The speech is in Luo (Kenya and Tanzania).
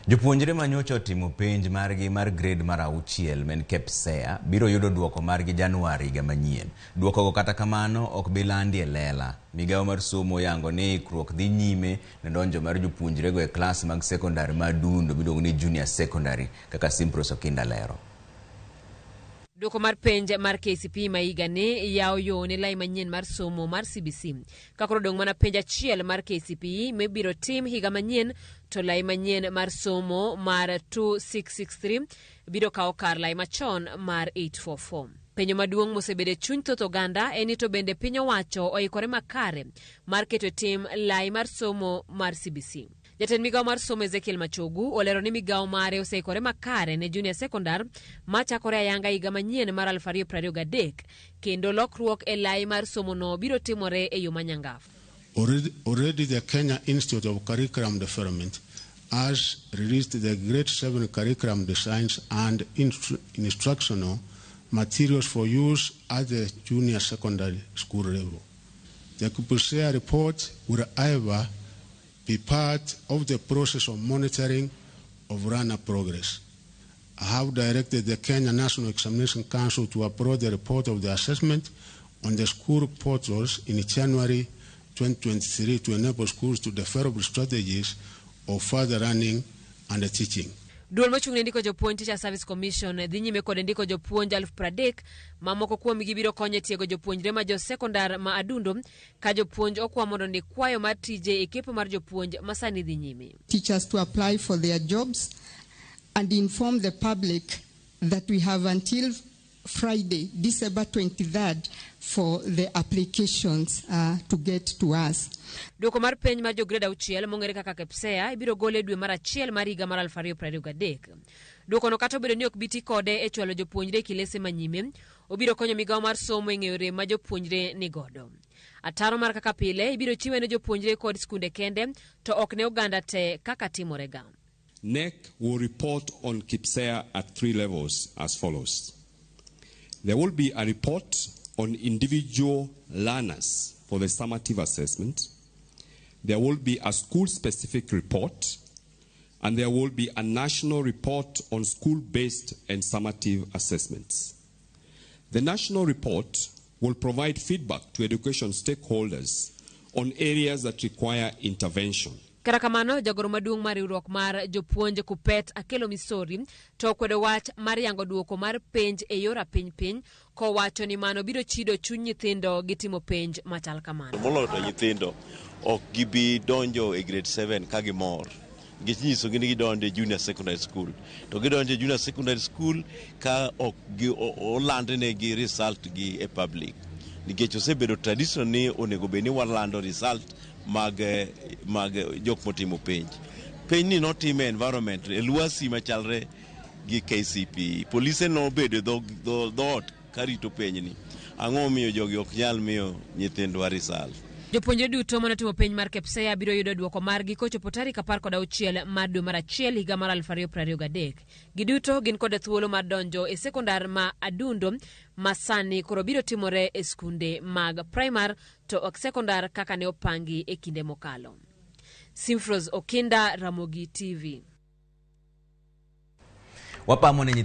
Jopuonjre ma nyocha otimo penj margi mar grade mar 6 men KPSEA biro yudo duoko margi Januari higa manyien. Duokogo kata kamano ok bi landi e lela. Migawo mar somo oyango ni ikruok dhi nyime ne donjo mar jopuonjrego e klas mag sekondari ma adundo miluongo ni junior secondary kaka Simpros Okinda lero. Duoko mar penj mar KCPE ma higani yawo yo ne lai manyien mar somo mar CBC. Ka koro odong' mana penj achiel mar KCPE mibiro tim higa manyien to lai manyien mar somo mar 2663 biro kawo kar lai machon mar 844. Penjo maduong' mosebedo e chuny thoth oganda en ni to bende piny owacho oikore makare mar keto e tim lai mar somo mar CBC. Jatend migawo mar somo Ezekiel Machogu olero ni migawo mare oseikore makare ne junior secondar machakore ayanga higa manyien mar 2023 kendo lokruok e lai mar somono biro timore e yo manyangafu. Already the Kenya Institute of Curriculum Development has released the Grade 7 curriculum designs and instructional materials for use at the junior secondary school level. The KPSEA report will however be part of the process of monitoring of learner progress. I have directed the Kenya National Examination Council to upload the report of the assessment on the school portals in January 2023 to enable schools to develop strategies of further learning and teaching. Duol mochung' ne ndiko jopuonj Teacher Service Commission dhi nyime kod ndiko jopuonj 30,000 ma moko kuomgi biro konyo e tiego jopuonjre ma jo sekondar ma adundo ka jopuonj okwa mondo ondik kwayo mar tije e kepo mar jopuonj ma sani dhi nyime. Teachers to apply for their jobs and inform the public that we have until Friday, December 23rd, for the applications to get to us. Duoko mar penj mar jo grade 6 mong'ere kaka KPSEA ibiro gol e dwe mar 1 mar higa mar 2023. Duokono kata obedo ni ok bi ti kode e chwalo jopuonjre e kilese manyime, obiro konyo migawo mar somo e ng'eyo rem ma jopuonjre ni godo. Ataro mar kaka pile ibiro chiwe ne jopuonjre kod skunde kende to ok ne oganda te kaka timorega. KNEC will report on KPSEA at 3 levels as follows. There will be a report on individual learners for the summative assessment. There will be a school-specific report, and there will be a national report on school-based and summative assessments. The national report will provide feedback to education stakeholders on areas that require intervention. Kata kamano, jagoro maduong' mar riwruok mar jopuonj Kuppet Akelo Misori to okwedo wach mar yango duoko mar penj e yor apiny piny kowacho ni mano biro chido chuny nyithindo gi timo penj machal kamano. Moloyo to nyithindo ok gibi donjo e grade 7 ka gimor. Nikech inyisogi ni gidonjo e junior secondary school. To gidonjo e junior secondary school ka ok olandnegi result gi e public. Nikech osebedo tradition ni onego bed ni walando result mag jok motimo penj. Penj ni notim e environment, e lwasi machalre gi KCPE. Polise nobedo e dhoot karito penjni. Ang'o momiyo jogi ok nyal miyo nyithindwa result? Jopuonjre duto manotimo penj mar KPSEA biro yudo duoko margi kochopo tarik 16 mar dwe mar 1 higa mar 2023. Giduto gin kod thuolo mar donjo e sekondar ma adundo ma sani koro biro timore e skunde mag primar to ok sekondar kaka ne opangi e kinde mokalo. Simfros Okinda, Ramogi TV. Wapamo ne nyithindo